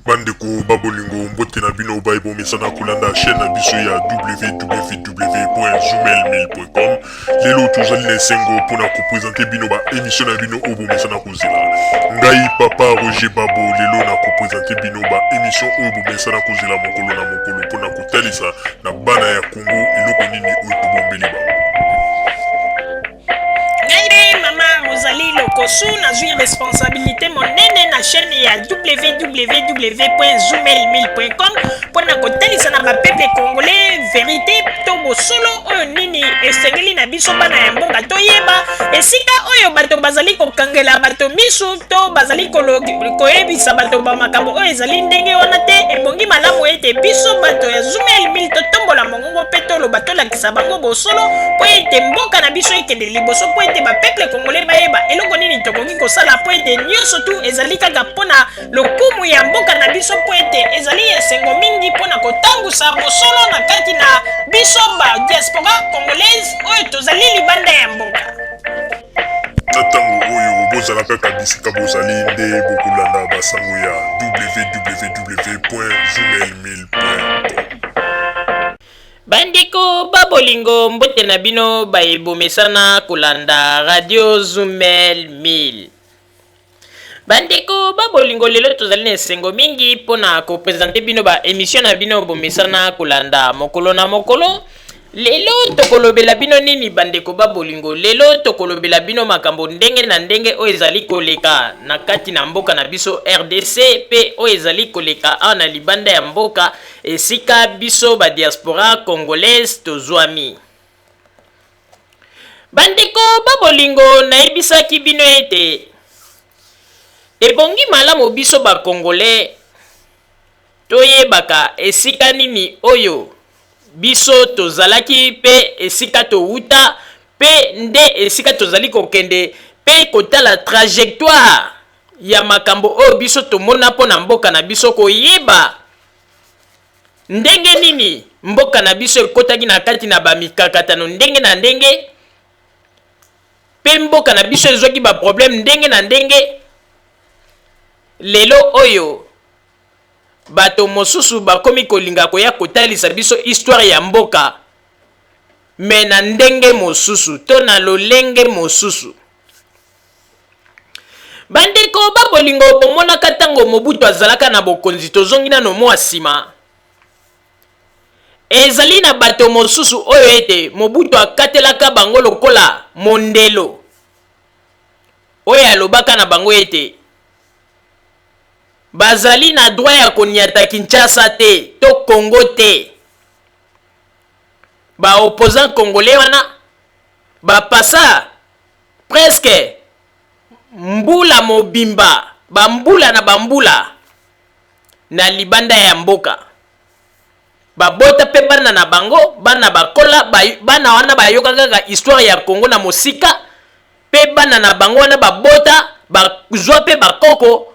Bandeko ba bolingo, mbote na bino baye bomesana kolanda chaîne na biso ya www.zoomail1000.com. Lelo tozali na esengo mpona kopresente bino ba émission na bino oyo bomesana kozela. Ngai papa Roger Babo, lelo na kopresente bino ba émission oyo bomesana kozela mokolo na mokolo mpona kotalisa na bana ya Congo eloko nini oyo tobombeli bango. Ngai nde mama Rosalie Lokosu, nazwi responsabilité monene na chaîne ya www.zoomail1000.com mpo na kotalisa na bapeuple congolais verité to bosolo oyo nini esengeli na biso bana ya mboka toyeba esika oyo bato bazali kokangela bato misu to bazali koyebisa bato bamakambo oyo ezali ndenge wana te. Ebongi malamu ete biso bato ya Zoomail 1000 totombola mongongo mpe toloba, tolakisa bango bosolo mpo ete mboka na biso ekende liboso, mpo ete bapeuple congolais bayeba eloko nini tokoki kosala, mpo ete nyonso tu ezali kaka mpo na lokumu ya mboka na biso, mpo ete ezali esengo mingi mpo na kotambusa bosolo na kati na biso ba diaspora congolaise oyo tozali libanda ya mboka. Na ntango oyo bozala kaka bisika bozali nde bokolanda basango ya www.zoomail1000.com. Bandeko ba bolingo, mbote na bino baye bomesana kolanda radio Zumel 1000. Bandeko ba bolingo, lelo tozali na esengo mingi mpona kopresente bino ba emission na bino bomesana kolanda mokolo na mokolo. Lelo tokolobela bino nini, bandeko ba bolingo? Lelo tokolobela bino makambo ndenge na ndenge oyo ezali koleka na kati na mboka na biso RDC mpe oyo ezali koleka awa na libanda ya mboka esika biso ba diaspora congolaise tozwami. Bandeko ba bolingo, nayebisaki bino ete ebongi malamu biso ba congolais toyebaka esika nini oyo biso tozalaki mpe esika towuta mpe nde esika tozali kokende, mpe kotala trajectoire ya makambo oyo biso tomona mpo na mboka na biso, koyeba ndenge nini mboka na biso ekotaki na kati na bamikakatano ndenge na ndenge mpe mboka na biso ezwaki baproblème ndenge na ndenge. Lelo oyo bato mosusu bakomi kolinga koya kotalisa biso histoire ya mboka me na ndenge mosusu to na lolenge mosusu. Bandeko ba bolingo, bomonaka ntango Mobutu azalaka na bokonzi, tozongi nano mwa nsima, ezali na bato mosusu oyo ete Mobutu akatelaka bango lokola mondelo oyo alobaka na bango ete bazali na droit ya koniata Kinshasa te to Congo te. Ba opposants congolais wana bapasa presque mbula mobimba, bambula na bambula na libanda ya mboka, babota mpe bana na bango, bana bakola, bana wana bayoka kaka histoire ya Congo na mosika, mpe bana na bango wana babota, bazwa mpe bakoko.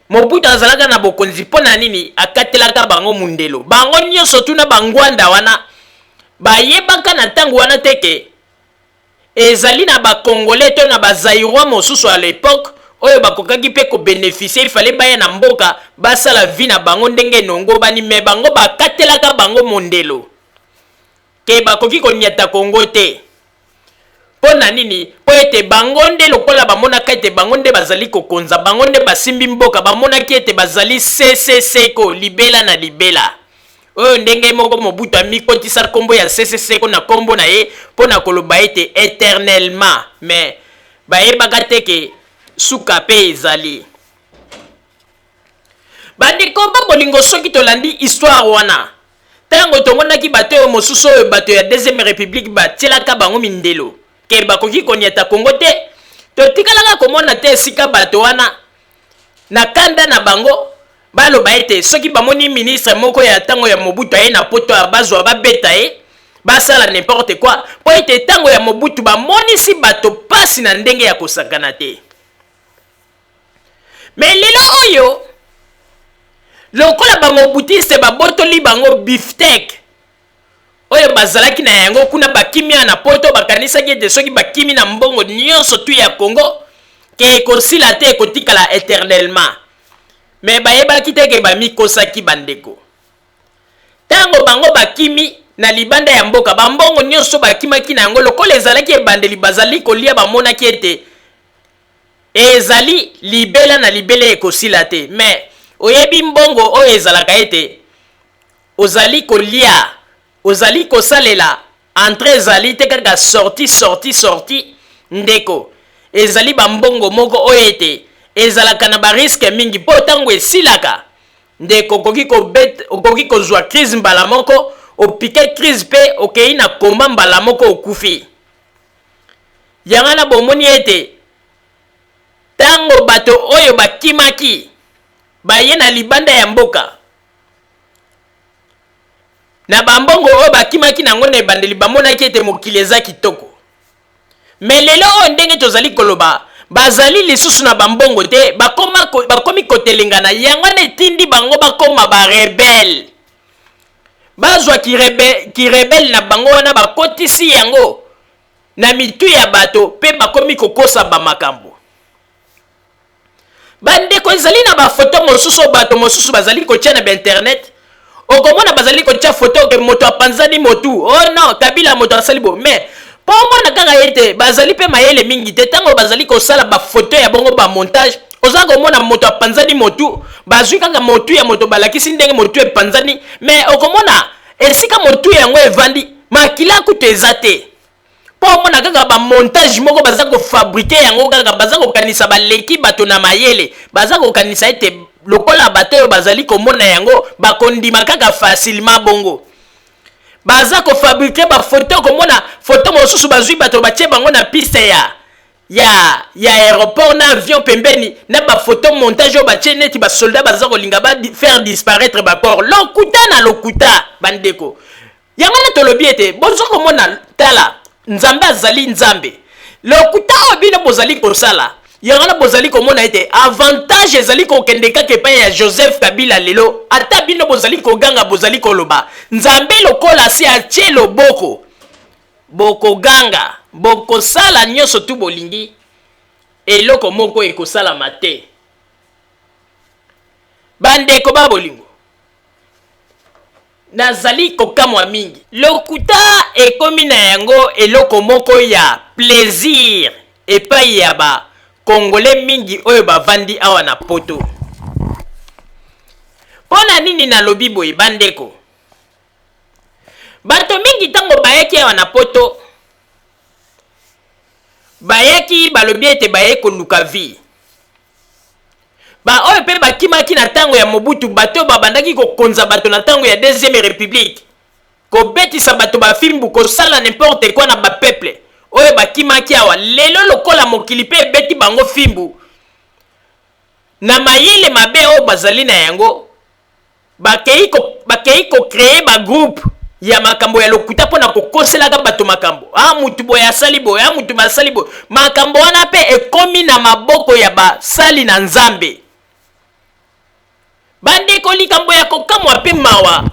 Mobutu azalaka na bokonzi, mpo na nini akatelaka bango mundelo? Bango nyonso tuna bangwanda wana bayebaka na ntango wana te ke ezali na bacongolais to na bazaïrois mosusu à l'époque oyo bakokaki mpe kobénéficier. Ifale baya na mboka, basala vie na bango ndenge enongobani, me bango bakatelaka bango mondelo ke bakoki koniata Kongo te. Mpo na nini? Mpo ete bango nde, lokola bamonaka ete bango nde bazali kokonza, bango nde basimbi mboka, bamonaki ete bazali seseseko libela na libela. Oyo ndenge moko Mobutu amikotisa nkombo ya seseseko na nkombo na ye mpo na koloba ete éternellement, mais bayebaka te ke suka mpe ezali. Bandeko ba bolingo, soki tolandi histoire wana, ntango tomonaki bato oyo mosusu oyo bato ya deuxième république batielaka bango mindelo ke bakoki koniata Kongo te, totikalaka komona te esika bato wana na kanda na bango baloba ete soki bamoni ministre moko ya ntango ya Mobutu aye na Poto, bazwa babeta ye, basala n'importe quoi, mpo ete ntango ya Mobutu bamonisi bato pasi na ndenge ya kosakana te. Me lelo oyo, lokola bamobutiste babotoli bango bifteck oyo bazalaki na yango kuna, bakimia na Poto, bakanisaki ete soki bakimi na mbongo nyonso tu ya Congo ke ekosila te, ekotikala éternellement. Mais bayebaki te ke bamikosaki bandeko. Ntango bango bakimi na libanda ya mboka, bambongo nyonso bakimaki na yango, lokola ezalaki ebandeli bazali kolia, bamonaki ete ezali libela na libela ekosila te. Mais oyebi mbongo oyo ezalaka ete ozali kolia, ozali kosalela, entrée ezali te, kaka sortie, sortie, sortie. Ndeko, ezali bambongo moko oyo ete ezalaka na barisques mingi, mpo ntango esilaka, ndeko, okoki kobet, okoki kozwa crise mbala moko, opiquer crise mpe okei na coma mbala moko, okufi. Yango wana bomoni ete ntango bato oyo bakimaki baye na libanda ya mboka na bambongo oyo bakimaki nango na ebandeli, bamonaki ete mokili eza kitoko. Mais lelo oyo, ndenge tozali koloba, bazali lisusu na bambongo te, bakomi kotelengana. Yango wana etindi bango bakoma barebelles, bazwa kirebelle na bango wana, bakotisi yango na mitu ya bato mpe bakomi kokosa bamakambo. Bandeko, ezali na bafoto mosusu oyo bato mosusu bazali kotia na bainternet. Okomona bazali kotia foto ke moto apanzani motu, oh non, Kabila moto asali bo. Mais mpo omona kaka ete bazali mpe mayele mingi te, ntango bazali kosala bafoto ya bongo, bamontage, oza komona moto apanzani motu, bazwi kaka motu ya moto, balakisi ndenge motu epanzani. Mais okomona esika motu yango evandi, makila kutu eza te. Mpo omona kaka bamontage moko baza kofabriquer yango, kaka baza kokanisa baleki bato na mayele, baza kokanisa ete lokola bato oyo bazali komona yango bakondima kaka facilement bongo, baza kofabriquer bafoto. Komona foto mosusu, bazwi bato, batie bango na piste ya aéroport na avion pembeni, na bafoto montage oyo batie neti basoldat baza kolinga ba faire disparaître bacorps. Lokuta na lokuta, bandeko. Yango wana tolobi ete boza komona, tala, Nzambe azali Nzambe. Lokuta oyo bino bozali kosala, yango wana bozali komona ete avantage ezali kokende kaka epai ya Joseph Kabila lelo. Ata bino bozali koganga, bozali koloba, Nzambe lokola asi atie loboko, bokoganga, bokosala nyonso tu bolingi, eloko moko ekosalama te. Bandeko ba bolingo, nazali kokamwa mingi. Lokuta ekomi na yango eloko moko ya plaisir epai ya Bakongole mingi oyo bavandi awa na Poto. Mpo na nini nalobi boye, bandeko? Bato mingi, ntango bayaki awa na Poto, bayaki, balobi ete baye koluka vie. Baoyo mpe bakimaki na ntango ya Mobutu, bato oyo babandaki kokonza bato na ntango ya Deuxième République, kobetisa bato bafimbu, kosala n'importe quoi na bapeuple oyo bakimaki awa, lelo lokola mokili mpe ebeti bango fimbu na mayele mabe oyo bazali na yango, bakei kocréer bagroupe ya makambo ya lokuta mpo na kokoselaka bato makambo. Ah, mutu boye asali boye, ah, mutu basali boye. Makambo wana mpe ekomi na maboko ya basali na Nzambe. Bandeko, likambo ya kokamwa mpe mawa,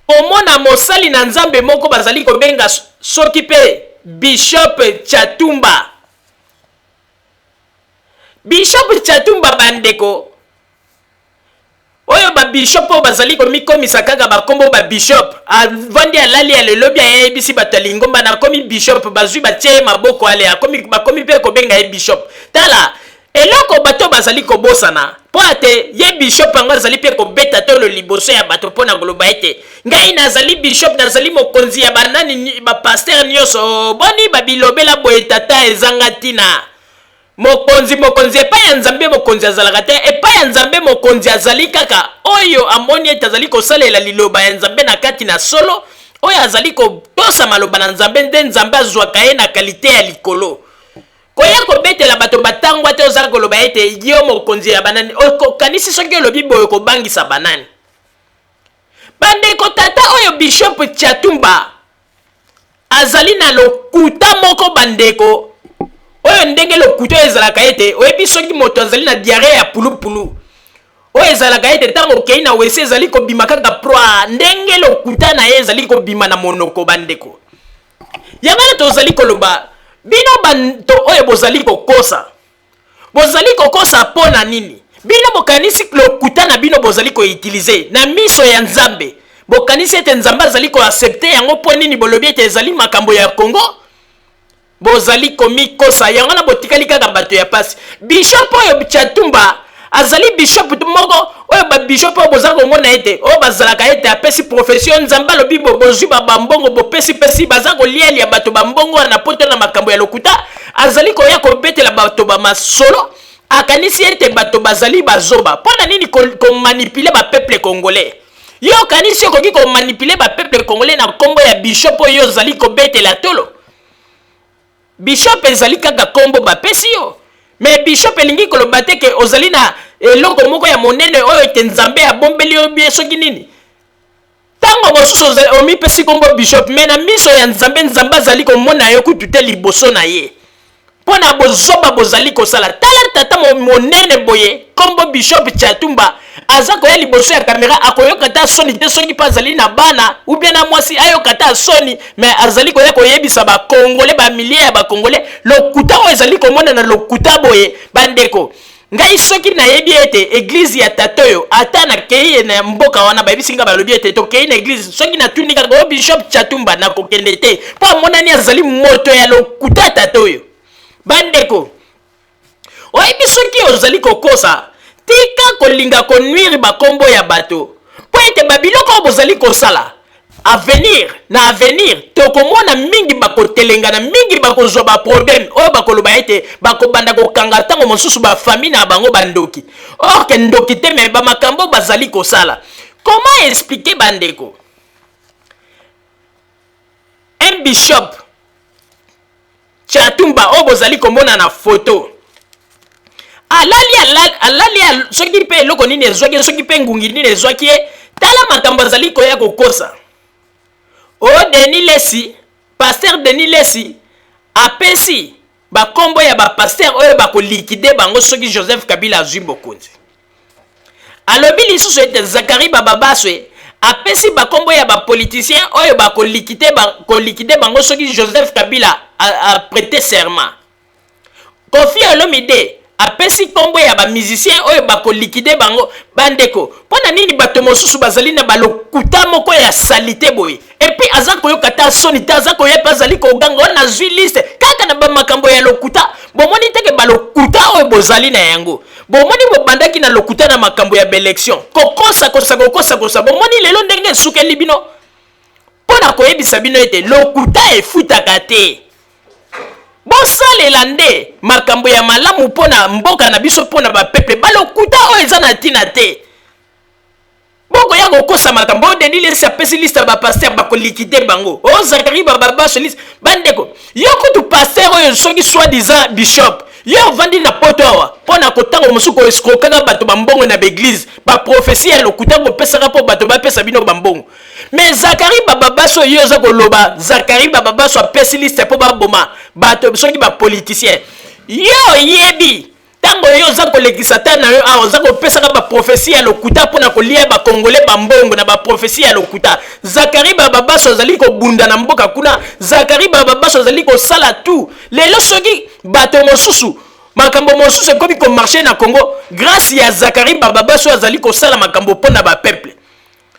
komona mosali na Nzambe moko bazali kobenga soki mpe Bishop Chatumba. Bishop Chatumba, bandeko, oyo babishop oyo bazali komikomisa kaka bakombo babishop, avandi, alali ya lelobi, ayebisi bato ya lingomba: "Nakomi bishop." Bazwi, batie ye maboko, ale akomi, bakomi mpe kobenga ye bishop. Tala eloko bato bazali kobosana, mpo ate ye bishop yango azali mpe kobeta tolo liboso ya bato mpo na koloba ete: "Ngai nazali bishop, nazali mokonzi ya banani, bapasteur nyonso." Boni babilobela boye, tata, ezanga ntina. Mokonzi, mokonzi epai ya Nzambe, mokonzi azalaka te. Epai ya Nzambe, mokonzi azali kaka oyo amoni ete azali kosalela liloba ya Nzambe na kati na solo, oyo azali kotosa maloba na Nzambe, nde Nzambe azwaka ye na qualité ya likolo. Koya kobetela bato batangwa te, ozala koloba ete yo mokonzi ya banani. Okanisi soki olobi boye kobangisa banani? Bandeko, tata oyo Bishop Chatumba azali na lokuta moko, bandeko, oyo ndenge lokuta oyo ezalaka ete oyebi soki moto azali na diarrhée ya pulupulu, oyo ezalaka ete ntango okei na WC ezali kobima kaka proi, ndenge lokuta na ye ezali kobima na monoko. Bandeko, yango wana tozali koloba, bino bato oyo bozali kokosa, bozali kokosa mpo na nini? Bino bokanisi lokuta na bino bozali koutilize na miso ya Nzambe, bokanisi ete Nzambe azali koaccepte yango? Mpo nini bolobi ete ezali makambo ya Congo? Bozali komikosa, yango wana botikali kaka bato ya pasi. Bishop oyo Tshatumba azali bishop moko oyo babishop oyo boza komona ete oyo bazalaka ete apesi profession, Nzambe alobi bozwi bambongo, bopesi pesi, baza kolialia bato bambongo wana na poto na makambo ya lokuta. Azali koya kobetela bato bamasolo, akanisi ete bato bazali bazoba. Mpo na nini komanipuler bapeuple congolais? Yo okanisi okoki komanipuler bapeuple congolais na nkombo ya bishop oyo ozali kobetela tolo? Bishop ezali kaka nkombo bapesi yo, mais bishop elingi koloba te ke ozali na eloko moko ya monene oyo ete Nzambe abombeli yo bie soki nini. Ntango mosusu omipesi nkombo bishop, mais na miso ya Nzambe, Nzambe azali komona yo kutu te liboso na ye mpo na bozoba bozali kosala. Tala tata monene boye, nkombo bishop Tshatumba, aza koya liboso ya kamera, akoyoka ta soni te soki mpe azali na bana ou bien na mwasi, ayoka ta soni. Mais azali koya koyebisa bakongole, bamilie ya bakongole, lokuta oyo ezali komonana lokuta boye. Bandeko, ngai soki nayebi ete église ya tata oyo, ata nakei na mboka wana, bayebisi nga, balobi ete tokei na église, soki natuni kaka o bishop Tshatumba, nakokende te, mpo amonani azali moto ya lokuta, tata oyo. Bandeko, oyebi soki ozali kokosa, tika kolinga konuire bakombo ya bato, mpo ete babiloko oyo bozali kosala, avenir na avenir tokomona mingi bakotelengana, mingi bakozwa baproblème oyo bakoloba ete bakobanda kokanga ntango mosusu bafamille na bango bandoki, or ke ndoki te, mais bamakambo bazali kosala. Comment expliquer, bandeko, un bishop Tshatumba oyo bozali komona na foto alali, alali, alali, soki mpe eloko nini ezwaki, soki mpe ngungi nini ezwaki ye, tala makambo azali koya kokosa. O Denis Lesi, pasteur Denis Lesi apesi bakombo ya bapasteur oyo bakoliquider bango soki Joseph Kabila azwi bokonzi. Alobi lisusu ete Zakari Bababaswe apesi bakombo ya bapoliticien oyo bakoliquider bango soki Joseph Kabila aprêter serment. Koffi Olomide apesi nkombo ya bamusicien oyo bakoliquider bango. Bandeko, mpo na nini bato mosusu bazali na balokuta moko ya saleté boye? Et puis aza koyoka ta soni te, aza koya mpe azali koganga oyo nazwi liste kaka na bamakambo ya lokuta. Bomoni teke balokuta oyo bozali na yango, bomoni bobandaki na lokuta na makambo ya baélection, kokosakosa, kokosakosa, bomoni lelo ndenge esukeli bino. Mpo na koyebisa bino ete lokuta efutaka te, bosalela nde makambo ya malamu mpo na mboka na biso, mpo na bapeuple. Balokuta oyo eza na ntina te. Bokoya kokosa makambo oyo Denis Lesi apesi liste ya bapasteur bakoliquider bango, oyo Zakari Bababaso liste. Bandeko, yo kutu pasteur oyo soki soi-disant bishop, yo ovandi na poto awa mpo na kotango mosusu koescroquaka bato bambongo na baéglise, baprophétie ya lokuta kopesaka mpo bato bapesa bino bambongo. Mais Zakari Bababaso, yo oza koloba Zakari Bababaso apesi liste mpo baboma bato soki bapoliticien. Yo oyebi ntango yo oza kolekisa ta na yo awa, oza kopesaka baprophétie ya lokuta mpona kolia bakongole bambongo na baprophétie ya lokuta. Zakari Bababaso azali kobunda na mboka kuna, Zakari Bababaso azali kosala tout. Lelo soki bato mosusu, makambo mosusu ekomi komarcher na Congo grâce ya Zakari Bababaso, azali kosala makambo mpo na bapeuple.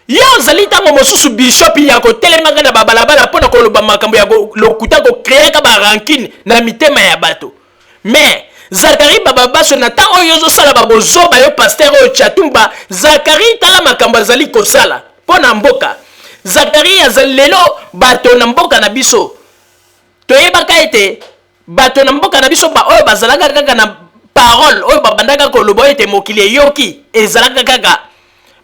Ye ozali ntango mosusu bishop ya kotelemaka na babalabala mpo na koloba makambo ya lokuta, kocréaka barancune na mitema ya bato. Mais Zakari Bababaso, na ntango oyo ozosala babozoba, yo pasteur oyo Tshatumba, Zakari tala makambo azali kosala mpo na mboka. Zakari azali lelo bato na mboka na biso, toyebaka ete bato na mboka na biso baoyo bazalaka kaka na parole oyo babandaka koloba oyo ete mokili eyoki, ezalaka kaka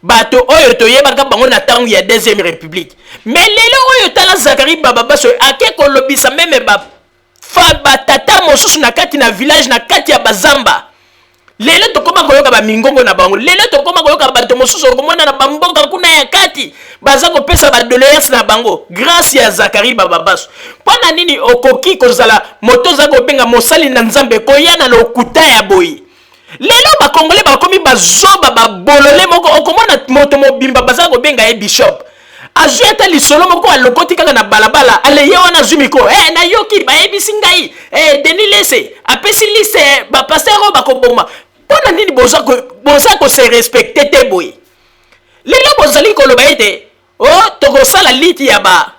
bato oyo toyebaka bango na ntango ya deuxième république. Mais lelo oyo, tala Zakari Bababaso ake kolobisa même ba batata mosusu na kati na village, na kati ya bazamba. Lelo tokóma koyoka bamingongo na bango, lelo tokóma koyoka bato mosusu, okomona na bamboka kuna ya kati baza kopesa badoléance na bango grâce ya Zakari Bababaso. Mpo na nini okoki kozala moto oza kobenga mosali na Nzambe, koya na lokuta ya boye? Lelo bakongole bakomi bazoba, babolole moko. Okomona moto mobimba baza kobenga ye bishop, azwi ata lisolo moko alokoti kaka na balabala, ale ye wana azwi micro: hey, nayoki bayebisi ngai, hey, Denis Lese apesi liste bapasteur oyo bakoboma. Mpo na nini boza ko, boza ko se respecter te boye? Lelo bozali koloba ete o oh, tokosala liti ya ba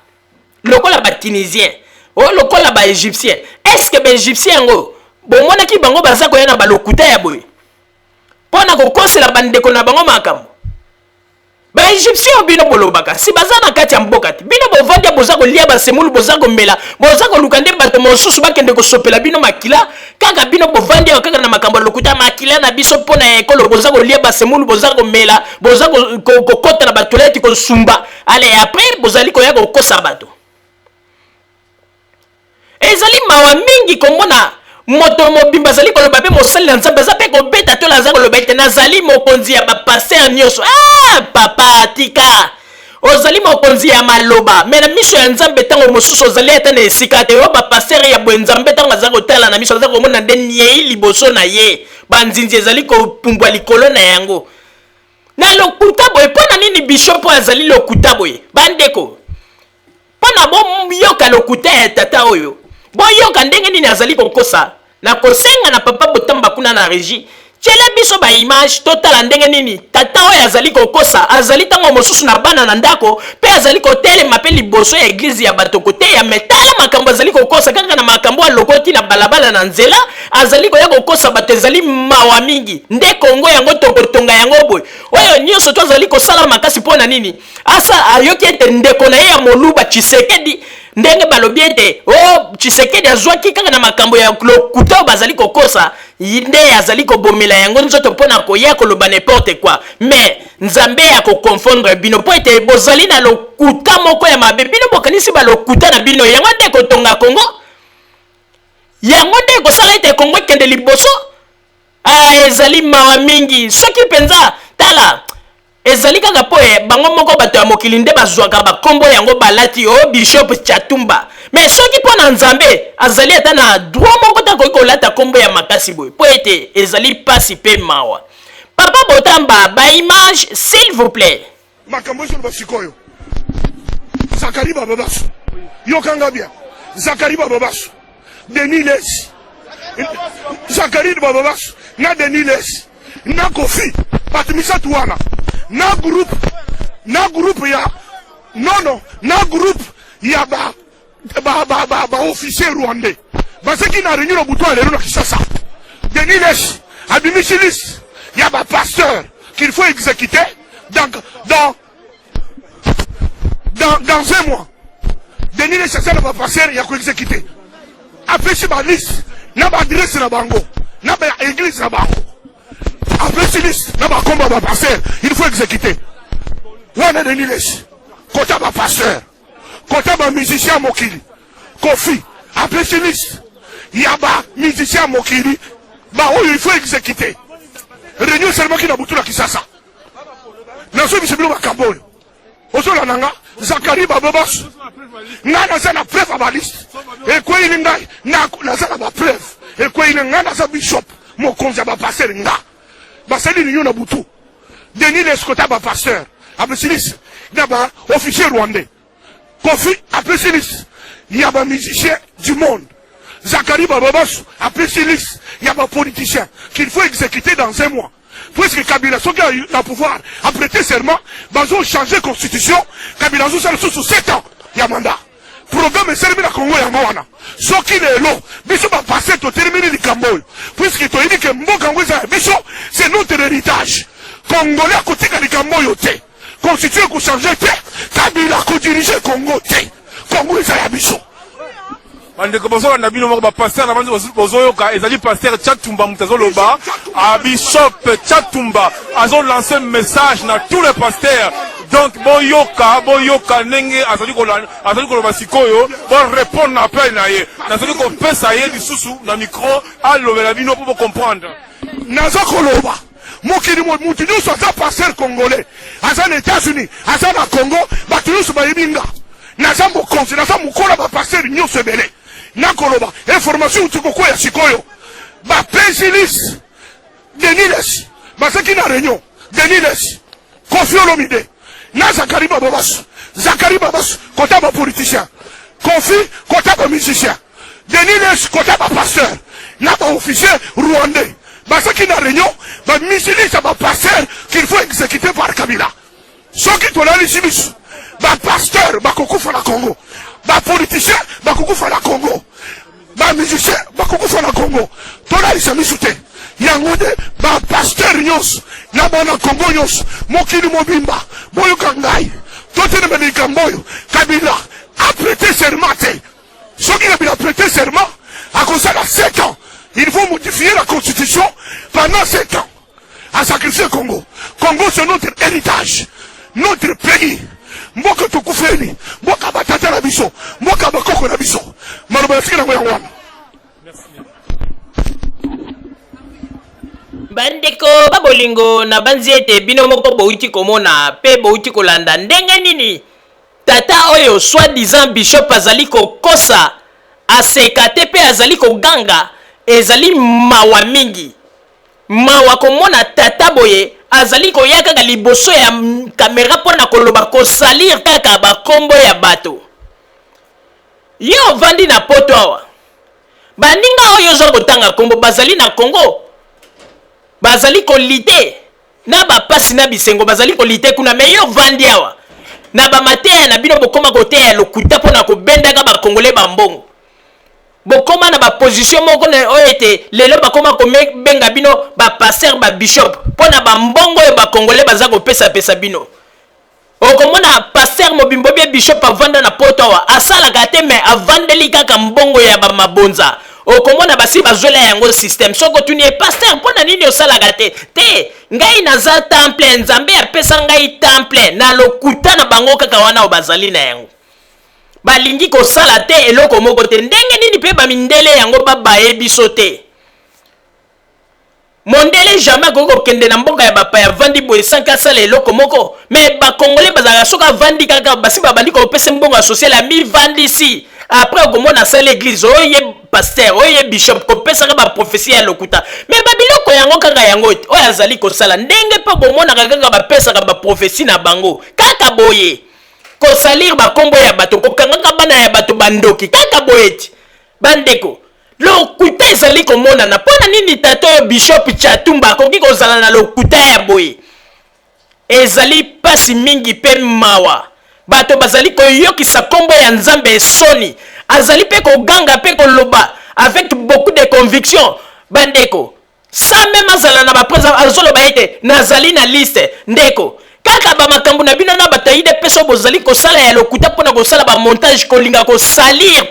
lokola ba Tunisien, o oh, lokola ba Egyptien. Est-ce que ba Egyptien yango bomonaki bango baza koya na balokuta ya boye mpo na kokosela bandeko na bango makambo? Ba Egyptiens oyo bino bolobaka si baza na kati ya mboka te. Bino bovandi boza kolia ba semulu, boza komela, boza koluka nde bato mosusu bakende kosopela bino makila. Kaka bino bovandi awa kaka na makambo ya lokuta, makila na biso mpo na ekolo. Boza kolia ba semulu, boza komela, boza kokota na ba toilette kosumba. Ale après bozali koya kokosa bato. Ezali mawa mingi komona moto mobimba azali koloba mpe mosali na Nzambe aza mpe kobeta tola, aza koloba ete nazali mokonzi ya bapaster nyonso. Ah, papa tika, ozali mokonzi ya maloba me na miso ya Nzambe ntango mosusu ozali ata na esika te. Oyo bapaster ya boye, Nzambe ntango aza kotala na miso aza komona nde niei liboso na ye, banzinzi ezali kopumbwa likolo na yango na lokuta boye. Mpo na nini bishop oyo azali lokuta boye, bandeko? Mpo na boyoka lokuta ya tata oyo, boyoka ndenge nini azali kokosa. Nakosenga na papa Botamba kuna na regie, tiela biso ba image totala ndenge nini tata oyo azali kokosa. Azali ntango mosusu na bana na ndako mpe azali kotelema mpe liboso ya eglize ya bato koteya, me tala makambo azali kokosa kaka na makambo alokoti na balabala na nzela, azali koya kokosa bato. Ezali mawa mingi. Nde Kongo yango tokotonga yango boye? Oyo nyonso tozali kosala makasi mpo na nini? Asa ayoki ete ndeko na ye ya moluba Tshisekedi, ndenge balobi ete o oh, Tshisekedi azwaki kaka na makambo ya lokuta oyo bazali kokosa, nde azali kobomela yango nzoto mpo na koya koloba n'importe quoi. Mais Nzambe ya koconfondre bino mpo ete bozali na lokuta moko ya mabe. Bino bokanisi balokuta na bino yango nde ekotonga Kongo, yango nde ekosala ete Kongo ekende liboso. Ah, ezali mawa mingi soki mpenza tala Ezali kaka po eh, bango moko bato ya mokili nde bazwaka ba kombo yango balati oh bishop Tshatumba. Mais soki po na Nzambe azali ata na droit moko te akoki kolata kombo ya makasi boye po ete ezali pasi pe mawa. Papa Botamba ba image s'il vous plait. Makambo ezoloba sikoyo Zakari Bababasu, yokanga bien. Zakari Bababasu, Denis Lessi, Zakari Bababasu na Denis Lessi na Kofi, bato misato wana na groupe, na groupe ya nono, na groupe ya ba ba ba ba, ba officier rwandais bazaki na réunion na butu ya lelo na Kinshasa. Denis Lessi abimisi liste ya ba pasteur qu'il faut exécuter dans un mois. Denis Lessi aza na ba pasteur ya koexécuter, apesi ba liste na ba adresse na bango na ba église na bango, apesi liste na bakombo ya ba pasteur il faut exécuter. Wana Denis Lessi kota ba pasteur, kota ba musicien ya mokili. Kofi apesi liste ya ba musicien ya mokili baoyo il faut exécuter. Réunion esalemaki na butu na Kisasa. Nazobisa bino makambo oyo ozolanda nga Zakari Bababas, ngai naza na preuve ya baliste ekweyili ngai, naza na bapreuve ekweyili ngai, naza bishop mokonzi ya bapasteur. Nga basali réunion na butu, Denis Lescota bapasteur apesi liste na baofficier rwandais, Kofi apesi liste ya bamusicien du monde, Zakari Bababasu apesi liste ya bapoliticien qu'il faut exécuter dans un mois, puisque Kabila soki na pouvoir a prêter serment, bazo changer constitution, Kabila azosala lisusu 7 ans ya mandat. Programme esalemi na Congo yango wana. Soki lelo biso bapase totelemeli likambo oyo, puisque toyebi ke mboka yango eza ya biso, c'est notre héritage. Congolais akotika likambo oyo te, constitution ekochange te, Kabila akodirige Congo te, Congo eza ya biso. Bandeko, bozolanda bino moko bapaster na banzi, bozoyoka ezali paster Tshatumba moto azoloba. Bishop Tshatumba azolance message na tous les pasteurs, donc boyoka, boyoka ndenge azali koloba sikoyo, borépondre na appel na ye. Nazali kopesa ye lisusu na micro alobela bino mpo bocomprendre. Naza koloba mokili, mutu nyonso aza pasteur congolais, aza na États-Unis, aza na Congo, bato nyonso bayebi nga naza mokonzi, naza mokola bapasteur nyonso ebele. Nakoloba information uti kokwea sikoyo, bapesi liste. Denis Lessi bazaki na réunion, Denis Lessi, Kofi Olomide na Zakari Bababasu. Zakari Babasu kota bapoliticien, Kofi kota bamusicien, Denis Lessi kota bapasteur na baofficier rwandais. Bazaki na reunion, ba misilisa ba pasteurs qu'il faut exécuter par Kabila. Soki tolalisi biso, ba pasteurs bakokufa na Congo, ba politiciens bakokufa na Congo, ba musiciens bakokufa na Congo. Tolalisa misu te. Yango nde ba pasteurs nyonso na bana Congo nyonso, mokili mobimba, boyoka ngai, totelema likambo oyo. Kabila a prêter serment te. Soki Kabila prêter serment, akosala 7 ans. Il faut modifier la constitution pendant 7 ans. A sacrifier Congo. Congo, c'est notre héritage, notre pays. Mboka tokufeli, mboka batata na biso, mboka bakoko na biso. Maloba ya nango yango wana. Bandeko ba bolingo, nabanzi ete bino moko bouti komona mpe bouti kolanda ndenge nini tata oyo soi-disant bishop azali kokosa, aseka te mpe azali koganga. Ezali mawa mingi, mawa komona tata boye azali koya kaka liboso ya kamera mpo na koloba, kosalir kaka bakombo ya bato. Ye ovandi na Poto awa, baninga oyo oza kotanga kombo bazali na Congo, bazali kolite na bapasi na bisengo, bazali kolite kuna. Me yo ovandi awa na bamateya na bino, bokoma koteya lokuta mpo na kobendaka bakongole bambongo. Bokoma na baposition moko na oyo ete lelo bakoma kobenga bino bapasteur, babishop, mpo na bambongo oyo bakongole baza kopesapesa bino. Okomona pasteur mobimbo bie bishop avanda na Poto awa, asalaka te, me avandeli kaka mbongo ya bamabonza. Okomona basi bazwela yango système. Soki otuni ye: "Pasteur, mpo na nini osalaka te?" "Te, ngai naza temple, Nzambe apesa ngai temple." Na lokuta na bango kaka wana oyo bazali na yango, balingi kosala te eloko moko te. Ndenge nini mpe bamindele yango babaye biso te? Mondele jamais akoki kokende na mboka ya bapaya, avandi boye sans que asala eloko moko. Me bakongole bazalaka, soki avandi kaka, basi babandi kopesa mbongo ya social, amivandisi. Après okomona asali église, oyo ye pasteur, oyo ye bishop, kopesaka baprophétie ya lokuta. Me babiloko yango kaka yango oyo azali kosala, ndenge mpe bomonaka kaka bapesaka baprophétie na bango kaka boye, kosalir bakombo ya bato, kokangaka bana ya bato bandoki kaka boye. Ti bandeko, lokuta ezali komonana. Mpo na nini tata oyo bishop Chatumba akoki kozala na lokuta ya boye? Ezali mpasi mingi mpe mawa. Bato bazali koyokisa nkombo ya Nzambe esoni. Azali mpe koganga mpe koloba avec beaucoup de conviction, bandeko, sans même azala na bapreuve. Azoloba ete nazali na liste. Ndeko, kaka bamakambo na bino na bato ya UDPS oyo bozali kosala ya lokuta mpona kosala bamontage, kolinga kosalir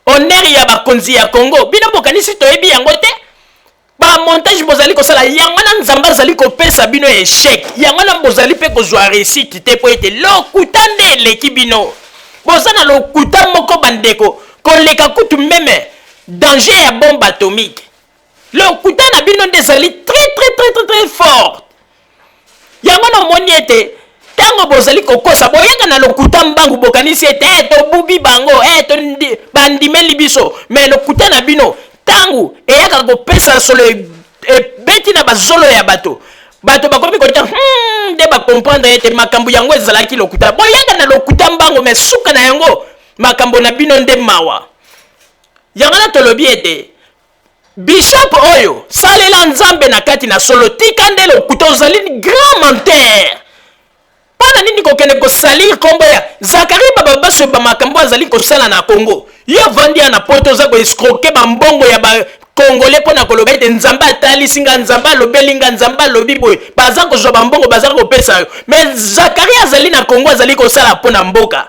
honneur ya bakonzi ya Congo, bino bokanisi toyebi yango te? Bamontage bozali kosala yango na Nzambe azali kopesa bino échec. Yango na bozali mpe kozwa réussite te, mpo ete lokuta nde eleki bino. Boza na lokuta moko, bandeko, koleka kutu même danger ya bombe atomique. Lokuta na bino nde ezali très très très très très fort. Yango namoni ete ntango bozali kokosa, boyaka na lokuta mbangu, bokanisi ete tobubi bango, bandimeli biso. Me lokuta na bino, ntango eyaka kopesa solo, ebeti na bazolo ya bato, bato bakomi kota nde bacomprendre ete makambo yango ezalaki lokuta. Boyaka na lokuta mbangu, me suka na yango, makambo na bino nde mawa. Yango na tolobi ete bishop oyo, salela Nzambe na kati na solo, tika nde lokuta. Ozali grand menteur. Mpo na nini kokende kosalir nkombo ya Zakari Bababaso? Bamakambo azali kosala na Congo, yo ovandi ya na Poto, oza koescroquer bambongo ya bakongole mpo na koloba ete Nzambe atalisi nga, Nzambe alobeli nga, Nzambe alobi boye. Baza kozwa bambongo, baza kopesa yo. Me Zakari azali na Congo, azali kosala mpo na mboka.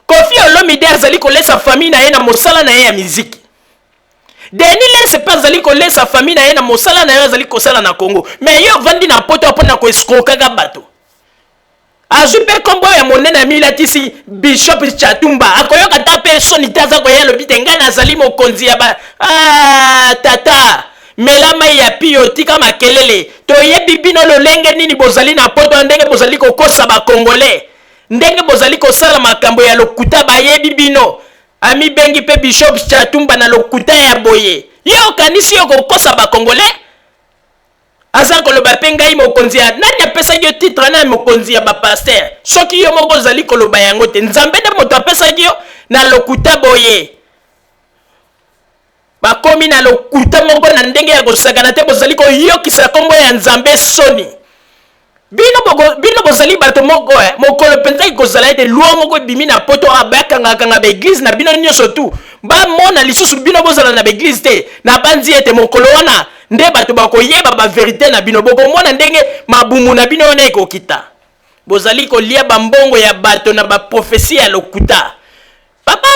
Kofi Olomide azali kolesa famille na ye na mosala na ye ya miziki. Denis Lese mpe azali kolesa famille na ye na mosala na ye azali kosala na Congo. Me ye ovandi na Poto mpo na koescroquaka bato. Azwi mpe nkombo ya monene, amilatisi bishop Chatumba. Akoyoka ta mpe soni te, aza koya, alobi te: "Ngai nazali mokonzi ya ba." Ah, tata, mela mai ya pio, tika makelele. Toyebi bino lolenge nini bozali na Poto, ndenge bozali kokosa bakongole, ndenge bozali kosala makambo ya lokuta, bayebi bino. Amibengi mpe bishop Chatumba na lokuta ya boye. Ye okanisi yo kokosa bakongole? Aza koloba mpe: "Ngai mokonzi ya nani?" Apesaki yo titre na mokonzi ya bapasteur? Soki yo moko ozali koloba yango te, Nzambe nde moto apesaki yo? Na lokuta boye. Bakomi na lokuta moko na ndenge ya kosakana te, bozali koyokisa nkombo ya Nzambe soni. Bino, boko, bino bozali bato moko eh, mokolo mpenza ekozala ete loi moko ebimi na poto ah, bakangakanga baeglize na bino nyonso tu bamona lisusu bino bozala na baeglize te. Nabanzi ete mokolo wana nde bato bakoyeba baverite na bino, bokomona ndenge mabumu na bino wana ekokita. Bozali kolia bambongo ya bato na baprofesi ya lokuta. Papa,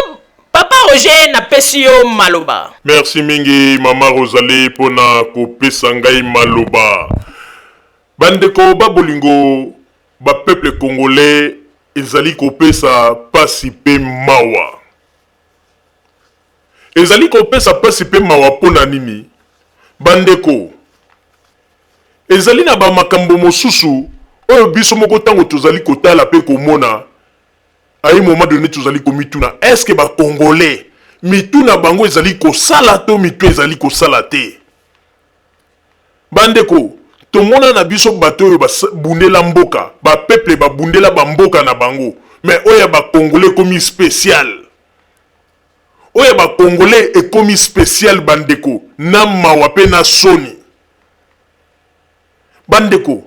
Papa Roger napesi yo maloba. Merci mingi mama Rosalie pona kopesa ngai maloba. Bandeko ba bolingo ba peuple congolais ezali kopesa pasi pe mawa. Ezali kopesa pasi pe mawa pona nini? Bandeko ezali na ba makambo mosusu oyo biso moko tango tozali kotala pe komona À un moment donné tozali komituna est-ce que ba congolais mitu na bango ezali kosala to mitu ezali kosala te? Bandeko tomona na biso bato oyo babundela mboka, ba peuple babundela ba mboka na bango, mais oyo ya ba congolais ekomi special. Oyo ya ba congolais ekomi special bandeko, na mawa pe na soni. Bandeko,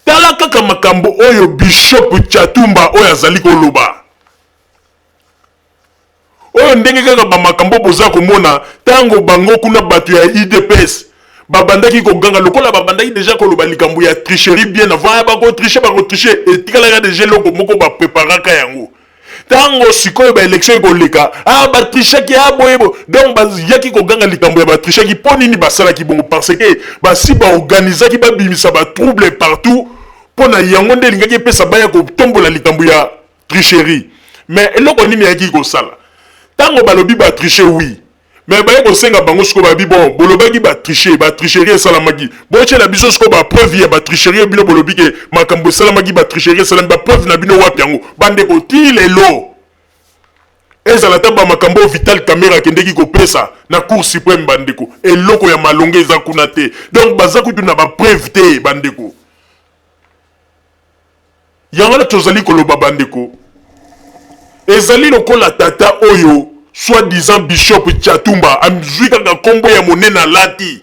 tala kaka makambo oyo Bishop Tshatumba oyo azali koloba. Oyo ndenge kaka ba makambo boza komona tango bango kuna bato ya udps babandaki koganga lokola babandaki deja koloba likambo ya tricherie bien avant bako tricher bako tricher etikalaka deja eloko moko ba preparaka yango. Tango sikoyo ba election ekoleka, ah ba trichaki, ah boye bo. Donc bayaki koganga likambo ya ba trichaki po nini basalaki bongo? Parce que basi ba organisaki babimisa ba troubles partout po na yango nde elingaki epesa baya kotombola likambo ya tricherie. Mais eloko nini eyaki kosala? Tango balobi ba tricher oui. Mais baye kosenga bango sikoyo babi bon bolobaki ba tricher ba tricherie esalamaki botiela biso sikoyo ba preuve ya ba tricherie bino bolobi ke makambo esalamaki ba tricherie esalami ba preuve na bino wapi yango bandeko ti lelo ezala ata ba makambo oyo Vital Kamerhe akendeki kopesa na cour supreme bandeko eloko ya malonga eza kuna te donc baza kutu na ba preuve te bandeko Yango wana tozali koloba bandeko, ezali lokola tata oyo soit disant bishop Tshatumba azwi kaka kombo ya monene alati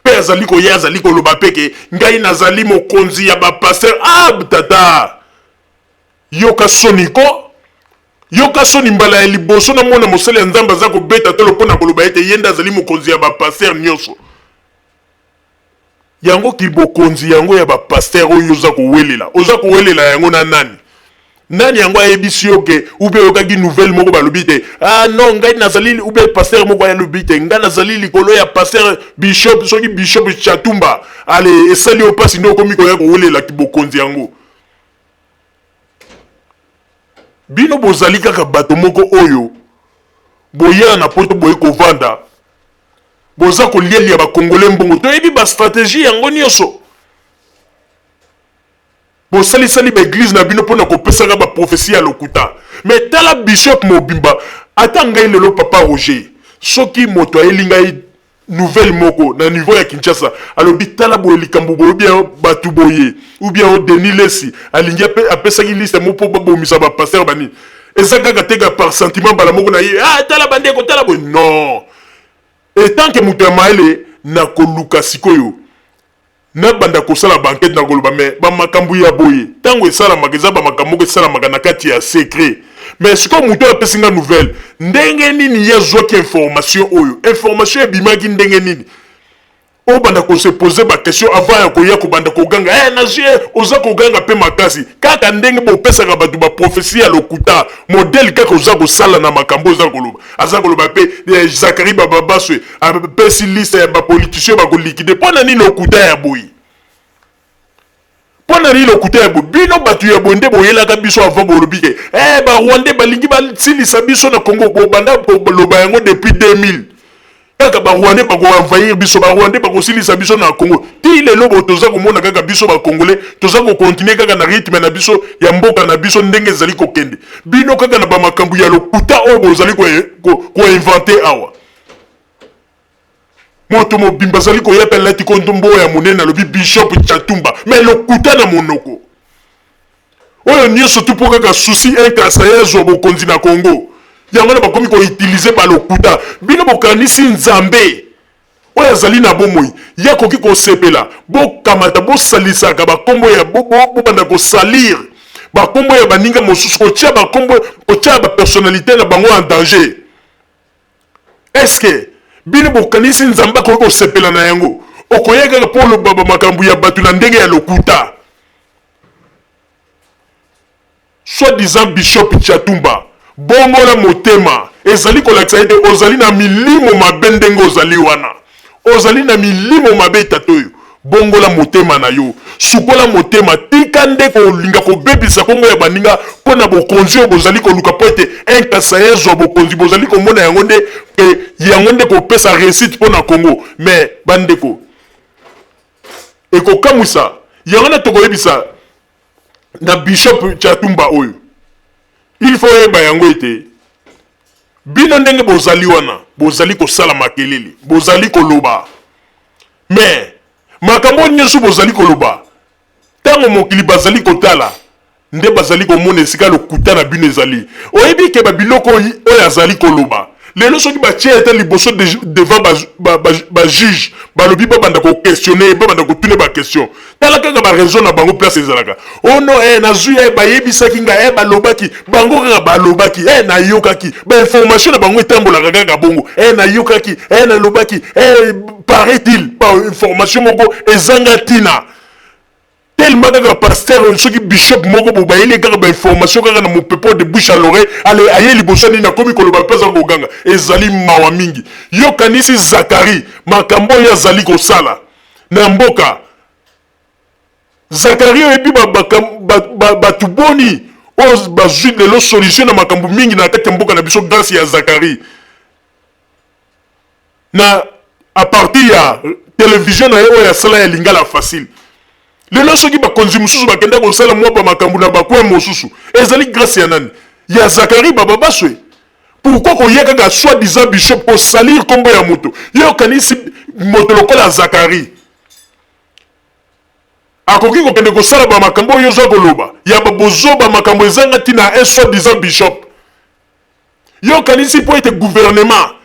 pe azali koya azali koloba pe ke ngai nazali mokonzi ya ba pasteur. Ah tata, yoka soni ko, yoka soni. Mbala ya liboso namona mosali ya Nzambe aza kobeta tolo mpo na koloba ete ye nde azali mokonzi ya ba pasteur nyonso. Yango kibokonzi yango ya ba pasteur oyo oza kowelela, oza kowelela yango na nani? Nani yango ayebisi yo ke ou bien oyokaki nouvelle moko balobi te ah non ngai nazali ou bien pasteur moko alobi te ngai nazali likolo ya pasteur bishop soki bishop Tshatumba ale esali yo pasi nde okomi koya kowelela kibokonzi yango. Bino bozali kaka bato moko oyo boya na poto boye kovanda Boza kolielia ba congolais mbongo toyebi ba strategie yango nioso. Bosalisali ba eglise na bino pona kopesaka ba prophetie ya lokuta. Mais tala bishop mobimba ata ngai lelo papa Roger soki moto ayeli ngai nouvelle moko na niveau ya Kinshasa alobi tala boye likambo boye bien batu boye ou bien Denis Lessi alingi apesaki liste moko po babomisa ba pasteur banini eza kaka te par sentiment mbala moko na ye ah tala bandeko tala boye non Etant que moto ya mayele nakoluka sikoyo nabanda kosala ba enquete nakoloba mais ba makambo ya boye tango esalamaka eza ba makambo moko esalamaka na kati ya secret mais sikoyo moto oyo apesi nga nouvelle ndenge nini ye azwaki information oyo information ebimaki ndenge nini Obanda ko se poser ba question avant ya koya kobanda koganga eh nazui eh oza koganga pe makasi kaka ndenge bopesaka batu ba prophetie ya lokuta modèle kaka oza kosala na makambo oza koloba aza koloba pe eh, Zacharie Bababaswe apesi liste ya ba politiciens bako liquider pona nini lokuta ya boye Pona nini lokuta ya boye? Bino batu ya boye nde boyelaka biso avant bolobi ke eh ba rwandais balingi basilisa biso na Congo bobanda koloba yango depuis 2000 kaka ba rwandais bako envahir biso ba rwandais bakosilisa biso na Congo ti lelo bo toza komona kaka biso ba congolais toza ko continuer kaka na rythme na biso ya mboka na biso ndenge ezali kokende bino kaka na ba makambo ya lokuta oyo bozali ko, ko, ko inventer awa Moto mobimba azali koya pe alati kombo ya monene alobi Bishop Tshatumba mais lokuta na monoko. Oyo nioso tout po kaka souci un Kasaïen azua bokonzi na Congo. Yango wana bakomi ko utiliser ba lokuta. Bino bokanisi Nzambe oyo azali na bomoi ye akoki kosepela bokamata bosalisaka bakombo ya bobanda bo kosalir bakombo ya baninga mosusu, kotia bakombo, kotia ba personnalité na bango en danger? Est-ce que bino bokanisi Nzambe akoki kosepela na yango? Okoya kaka mpo oloba bamakambo ya bato na ndenge ya lokuta. Soit disant bishop Tshatumba, bongola motema, ezali kolakisa ete ozali na milimo mabe ndenge ozali wana. Ozali na milimo mabe tata oyo. Bongola motema na yo, sukola motema, tika nde kolinga kobebisa kombo ya baninga mpo na bokonzi oyo bozali koluka mpo ete un Kasaïen azwa bokonzi, bozali komona yango nde ke yango nde kopesa reussite mpo na Congo. Mais bandeko, ekokamwisa yango nde tokoyebisa na bishop Tshatumba oyo, il faut oyeba yango ete bino ndenge bozali wana, bozali kosala makelele, bozali koloba, mais makambo oyo nyonso bozali koloba, ntango mokili bazali kotala nde bazali komona esika lokuta na bino ezali. Oyebi ke ba biloko oyo azali koloba lelo, soki batie ata liboso devant ba juge, balobi babanda ko questionner, babanda kotuna ba question, tala kaka ba raison na bango place ezalaka: oh non, nazwi, bayebisaki nga, balobaki bango kaka, balobaki, nayokaki ba information na bango etambolaka kaka bongo, nayokaki, nalobaki, paraît-il. Ba information moko ezanga ntina tellement kaka pasteur soki bishop moko bo bayeli kaka ba information kaka na mopepo, de bouche à l'oreille. Ale aye liboso nini, akomi koloba mpe aza koganga. Ezali mawa mingi. Yokanisi Zakari makambo oyo azali kosala na mboka. Zakari, oyebi bato boni oyo bazwi lelo solution na makambo mingi na kati ya mboka na biso grâce ya Zakari, na à partir ya télévision na ye oyo asala ya Lingala Facile? Lelo soki bakonzi mosusu bakenda kosala mwa bamakambo na bakwe mosusu, ezali grâce ya nani? Ya Zakari Bababaswe. Pourquoi koya kaka soi disant bishop kosalir nkombo ya moto? Ye okanisi moto lokola Zakari akoki kokende kosala bamakambo oyo oza koloba ya babozoba, makambo ezanga ntina? Un soi disant bishop, yo okanisi mpo ete gouvernement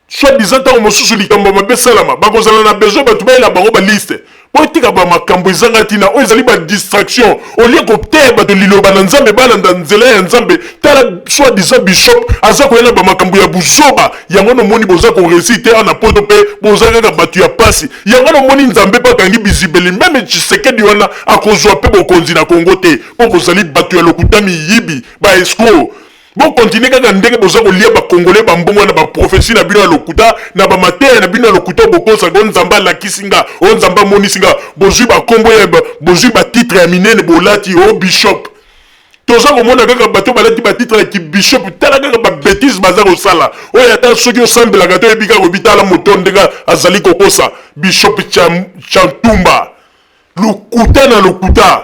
soi disant, ntango mosusu likambo mabe esalama, bakozala na besoin bato bayela bango baliste po etika bamakambo ezanga ntina oyo ezali badistraction, au lieu koteya bato liloba na Nzambe, balanda nzela ya Nzambe? Tala soi disant bishop aza koya na bamakambo ya buzoba. Yango nomoni boza koréussir te awa na Poto, mpe boza kaka bato ya pasi. Yango nomoni Nzambe mpe akangi bizibeli. Même Tshisekedi wana akozwa mpe bokonzi na Kongo te, mpo bozali bato ya lokuta, miyibi, baescrocs. Bokontinue kaka ndenge boza kolia bakongole bambongo na baprophétie na bino ya lokuta, na bamateya na bino ya lokuta. Bokosaka o Nzambe alakisi nga, o Nzambe amonisi nga. Bozwi bakombo ya, bozwi batitre ya minene, bolati o bishop. Toza komona kaka bato balati batitre ya kibishop, tala kaka babêtises baza kosala. Oyo ata soki osambelaka te, oyebi kaka kobitala moto ndenge azali kokosa. Bishop Chantumba, lokuta na lokuta,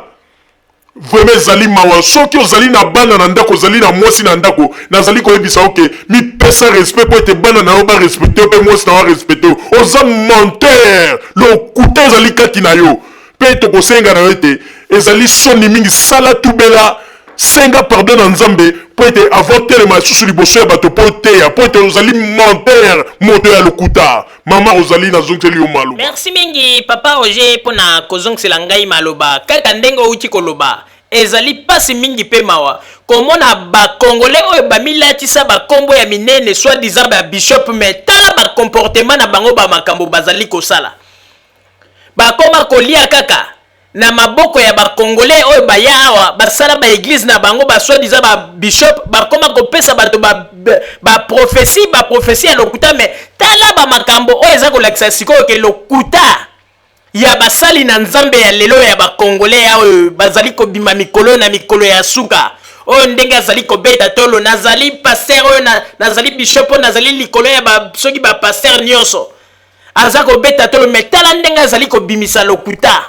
vraiment ezali mawa. Soki ozali na bana na ndako, ozali na mwasi na ndako, nazali koyebisa oke mipesa respect mpo ete bana na yo barespecte yo mpe mwasi na yo arespecte yo. Oza menteur, lokuta ezali kati na yo, mpe tokosenga na yo ete ezali soni mingi. Sala tubela, senga pardon na Nzambe mpo ete avant telema lisusu liboso ya bato mpo oteya, mpo ete ozali menteur, moto ya lokuta. Mama ozali, nazongiseli yo maloba. Merci mingi, papa Roger, mpona kozongisela ngai maloba. Kaka ndenge outi koloba, ezali mpasi mingi mpe mawa komona bakongole oyo bamilatisa bakombo ya minene, soi disant ba bishop, mais tala bacomportement na bango, bamakambo bazali kosala. Bakoma kolia kaka na maboko ya bakongole oyo baya awa, basala baéglise na bango, basoi-disant babishop, bakoma kopesa bato baprophétie, ba baprophétie ya lokuta. Mais tala bamakambo oyo eza kolakisa sikoyo ke lokuta ya basali na Nzambe ya lelo ya bakongole ya oyo bazali kobima mikolo na mikolo ya suka oyo, ndenge azali kobeta tolo: nazali pasteur oyo, nazali bishop oyo, nazali likolo ya ba, soki bapasteur nyonso. Aza kobeta tolo, mais tala ndenge azali kobimisa lokuta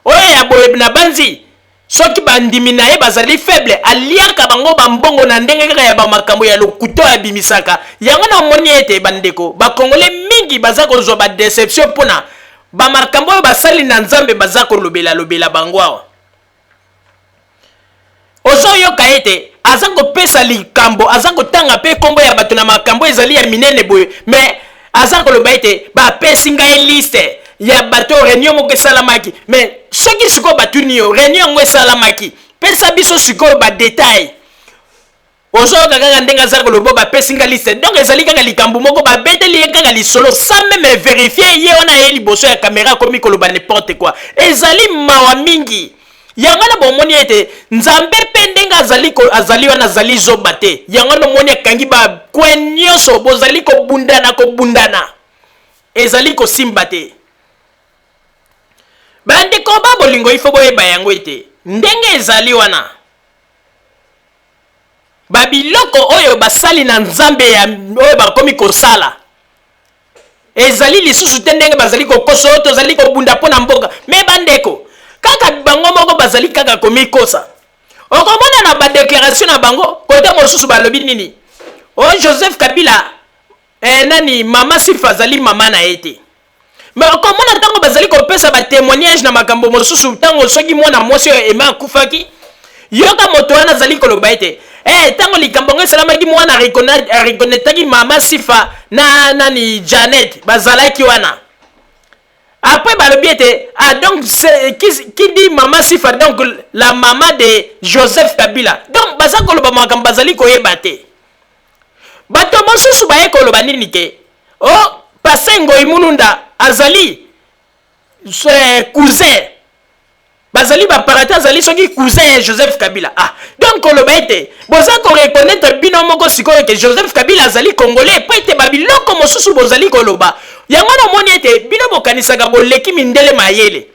oyo ya boye. Na banzi soki bandimi na ye bazali faible, aliaka bango bambongo na ndenge kaka ya bamakambo ya lokuta oyo abimisaka yango. Namoni ete bandeko bakongole mingi baza kozwa badéception mpona bamakambo oyo basali na Nzambe baza kolobela-lobela bango awa. Ozoyoka ete aza kopesa likambo, aza kotanga mpe nkombo ya bato na makambo ezali ya minene boye, mais aza koloba ete bapesi ngai liste ya bato, réunion moko esalamaki. Mais soki sikoyo batuni yo, réunion yango esalamaki, pesa biso sikoyo badétails. Ozoyoka kaka ndenge aza koloba, bapesi nga liste. Donc ezali kaka likambo moko babeteli ye kaka lisolo sans même vérifier. Ye wana ye liboso ya caméra akomi koloba n'importe quoi. Ezali mawa mingi. Yango wana bomoni ete Nzambe mpe ndenge azali, azali wana, azali zoba te. Yango wana omoni akangi bacoins nyonso. Bozali kobundana, kobundana ezali kosimba te. Bandeko ba bolingo, ifo boyeba yango ete ndenge ezali wana, babiloko oyo basali na Nzambe ya oyo bakomi kosala ezali lisusu te ndenge bazali kokosa oyo tozali kobunda mpo na mboka. Mais bandeko, kaka bango moko bazali kaka komikosa. Okomona na badéclaration na bango, kote mosusu balobi nini? O Joseph Kabila, nani, mama Sifa azali mama na ye te. Mais okomona ntango bazali kopesa batémoignage na makambo mosusu, ntango soki mwana mwasi oyo ema akufaki, yoka moto wana azali koloba ete ntango likambo yango esalamaki, mwana areconnaîtraki mama Sifa na nani, Janet, bazalaki wana. Après balobi ete ah, donc qui dit mama Sifa, donc la mama de Joseph Kabila. Donc baza koloba makambo bazali koyeba te. Bato mosusu baye koloba nini ke oh, pasteur Ngoy Mulunda azali cousin, bazali baparate, azali soki cousin ya Joseph Kabila. Ah, donc koloba ete boza koreconnaître bino moko sikoyo ke Joseph Kabila azali Congolais, po ete babiloko mosusu bozali koloba yango wana, omoni ete bino bokanisaka boleki mindele mayele.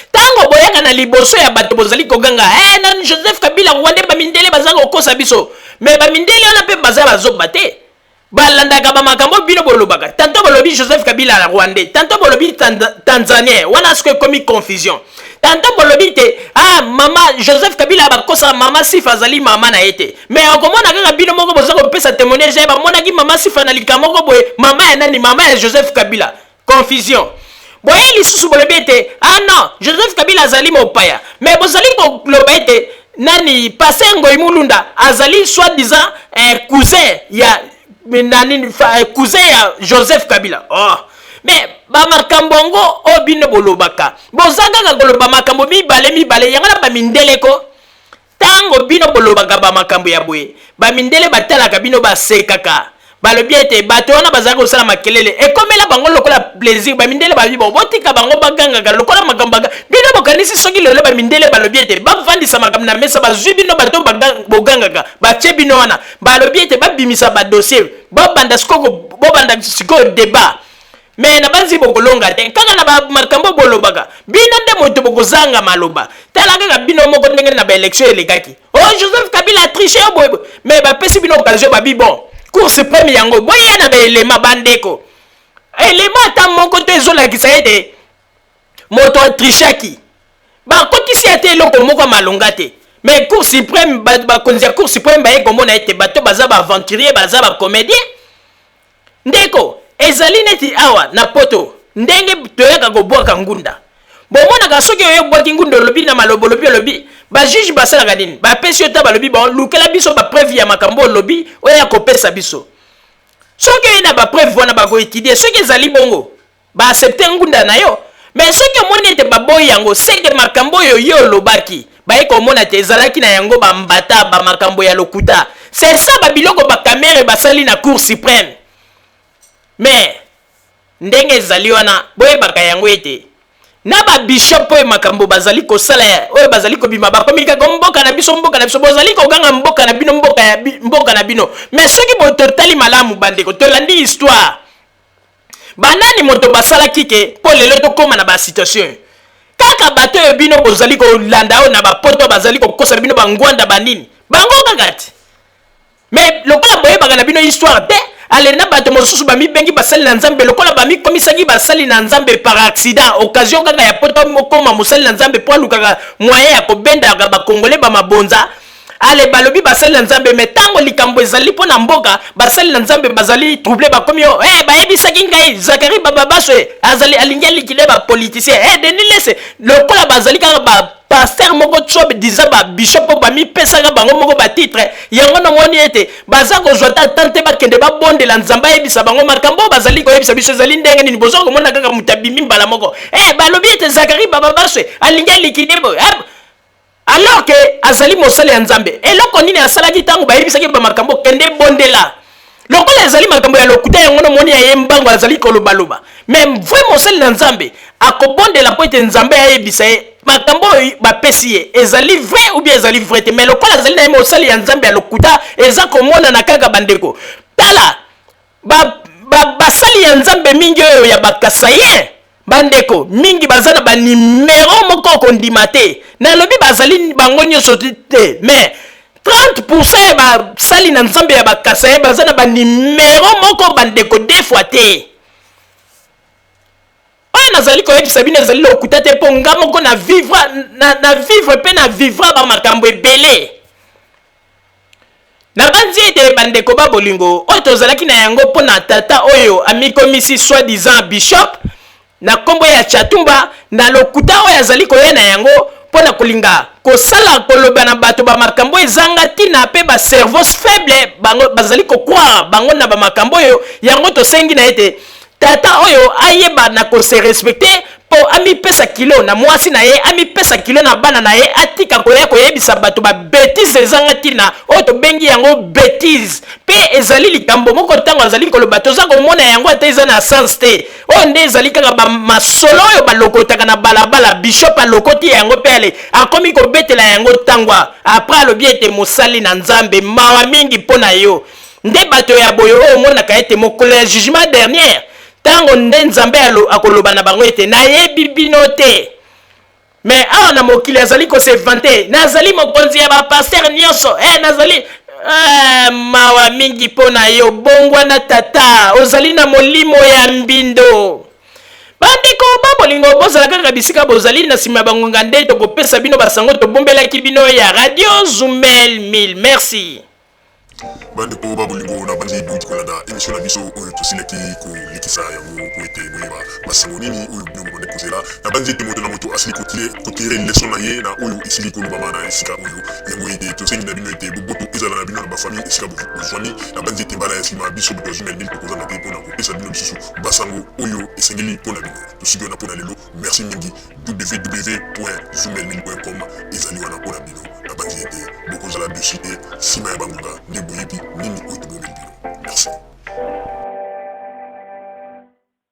Ntango boyaka na liboso ya bato, bozali koganga nani, Joseph Kabila Rwandais, bamindele baza kokosa biso. Mais bamindele wana mpe baza bazoba te, balandaka bamakambo bino bolobaka. Tantôt bolobi Joseph Kabila Rwandais, tantôt bolobi Tanzanien, wana sikoyo ekomi confusion. Tantôt bolobi te ah, mama Joseph Kabila bakosaka, mama Sifa azali mama na ye te. Mais okomona kaka bino moko boza kopesa témoignage, bamonaki mama Sifa na likambo moko boye, mama ya nani? Mama ya Joseph Kabila. Confusion. Boye lisusu bolobi ete ah non, Joseph Kabila azali mopaya. Mais bozali koloba ete nani, pasteur Ngoy Mulunda azali soi-disant cousin ya nani, cousin ya Joseph Kabila. Oh, mais bamakambo yango oyo bino bolobaka, boza kaka koloba makambo mibale mibale. Yango na bamindeleko, ntango bino bolobaka bamakambo ya boye, bamindele batalaka bino, basekaka, balobi ete bato wana bazali kosala makelele, ekomela bango lokola plaisir. Bamindele balobi bon, botika bango bagangaka lokola makambo bino bokanisi. Soki lelo bamindele balobi ete bavandisa makambo na mesa, bazwi bino bato bogangaka, batie bino wana, balobi ete babimisa badossier, babanda sikoyo, bobanda sikoyo débat, mais na banzi bokolonga te. Kaka na bamakambo bolobaka, bino nde moto bokozanga maloba. Tala kaka bino moko ndenge na baélection elekaki, o oh, Joseph Kabila atriche yo boye, mais bapesi bino occasion, babi bon, Cour suprême yango boya na baelema. Bandeko, elema ata moko te ezolakisa ete moto atrichaki. Bakotisi ate eloko moko ya malonga te. Mais Cour suprême, bakonzi ya Cour suprême baye komona ete bato baza baaventurier, baza bacomédien. Ndeko, ezali neti awa na Poto ndenge toyaka kobwaka ngunda. Bomonaka soki oyo obwaki ngunda, olobi na maloba, olobi, olobi, bajuge basalaka nini? Bapesi yo ta, balobi bon, lukela biso bapreuve ya makambo olobi oyo ya kopesa biso. Soki oye na bapreuve wana, bakoétudier. Soki ezali bongo, baaccepte ngunda na yo. Mais soki omoni ete baboyi yango, seke makambo oyo ye olobaki, baye komona te ezalaki na yango bambata, bamakambo ya lokuta. C'est ça babiloko baKamerhe basali na Cour suprême. Mais ndenge ezali wana, boyebaka yango ete na babishop oyo makambo bazali kosala, oyo bazali kobima, bakomi kaka mboka na biso, mboka na biso. Bozali koganga mboka na bino, mboka ya mboka na bino. Mais soki totali malamu, bandeko, tolandi histoire, banani moto basalaki ke mpo lelo tokóma na basituation? Kaka bato oyo bino bozali kolanda oyo na bapoto, bazali kokosa bino, bangwanda, banini, bango kaka te. Mais lokola boyebaka na bino histoire te, ale na bato mosusu bamibengi basali na Nzambe, lokola bamikomisaki basali na Nzambe par accident, occasion kaka ya poto okóma mosali na Nzambe mpo alukaka moyen ya kobendaka bakongole bamabonza. Ale balobi basali na Nzambe. Mais ntango likambo ezali mpo na mboka, basali na Nzambe bazali trouble, bakomi yo bayebisaki ngai Zakari Bababaswe azali alingi aliquider bapoliticien, Denis Lese, lokola bazali kaka ba. Pasteur moko tsobe disant ba bishop oyo bamipesaka bango moko ba titre yango namoni ete baza kozwa ata temps te bakende babondela Nzambe ayebisa bango makambo oyo bazali koyebisa biso ezali ndenge nini. Boza komona kaka moto abimi mbala moko eh, balobi ete Zakari Bababaswe alingi alikide boye eh, alors que azali mosali ya Nzambe. Eloko nini asalaki ntango bayebisaki ba makambo kende bondela? Lokola ezali makambo ya lokuta yango nomoni ya ye mbango azali kolobaloba. Mais vrai mosali na Nzambe akobondela mpo ete Nzambe ayebisa ye makambo oyo bapesi ye ezali vrai ou bien ezali vrai te. Mais lokola azali na ye mosali ya Nzambe ya lokuta, eza komonana kaka bandeko. Tala ba, ba, basali ya Nzambe mingi oyo ya ba Kasaïens Bandeko mingi baza na ba numero moko okondima te. Nalobi bazali bango nyonso te mais 30% ya basali na Nzambe ya ba Kasaïens baza na ba numero moko bandeko deux fois te. Oyo nazali koyebisa bino ezali lokuta te mpo nga moko na vivre na, na vivre mpe na vivra ba makambo ebele. Nabanzi ete bandeko ba bolingo oyo tozalaki na yango mpo na tata oyo amikomisi soi-disant bishop na nkombo ya Tshatumba na lokuta oyo azali koya na yango mpo na kolinga kosala koloba na bato ba makambo ezanga ntina mpe ba cerveaux faible bango bazali ko croire bango na ba makambo oyo yango tosengi na ete tata oyo ayeba na ko se respecter mpo amipesa kilo na mwasi na ye, amipesa kilo na bana na ye, atika koya koyebisa bato ba betises ezanga ntina, oyo tobengi yango betise. Mpe ezali likambo moko ntango azali koloba, toza komona yango ata eza na sens te. Oyo nde ezali kaka ba masolo oyo balokotaka na balabala, bishop alokoti yango mpe ale akomi kobetela yango tangwa. Après alobi ete mosali na Nzambe, mawa mingi mpo na yo. Nde bato ya boye oyo omonaka ete mokolo ya jugement dernier, Tango nde Nzambe akoloba na bango ete, Nayebi bino te. Mais awa na mokili azali ko se vanter, nazali mokonzi ya ba pasteurs nionso, eh, nazali eh, mawa mingi mpo na yo, bongwana tata, ozali na molimo ya mbindo. Bandeko ba bolingo, bozala kaka bisika bozali, na sima ya bangonga nde tokopesa bino basango tobombelaki bino ya Radio Zumel 1000. Merci. Bandeko ba bolingo, na banzi bouti kolanda emission na biso oyo tosilaki kolekisa yango po ete boyeba basango nini oyo bino bobandaki kozela. Na banzi ete moto na moto asili kotire leçon na ye na oyo esili kolobama na esika oyo. Yango ete tosengi na bino ete boboto ezala na bino na ba famille esika bozwami. Na banzi ete mbala ya sima biso bato ya Zumel 1000 tokozanga te pona kopesa bino lisusu basango oyo esengeli pona bino. Tosuki wana pona lelo. Merci mingi. www.zoomelmil.com ezali wana mpo na bino. Nabanzi ete bokozala dessus te nsima ya bangonga nde boyebi nini oyo tobombeli bino. Merci.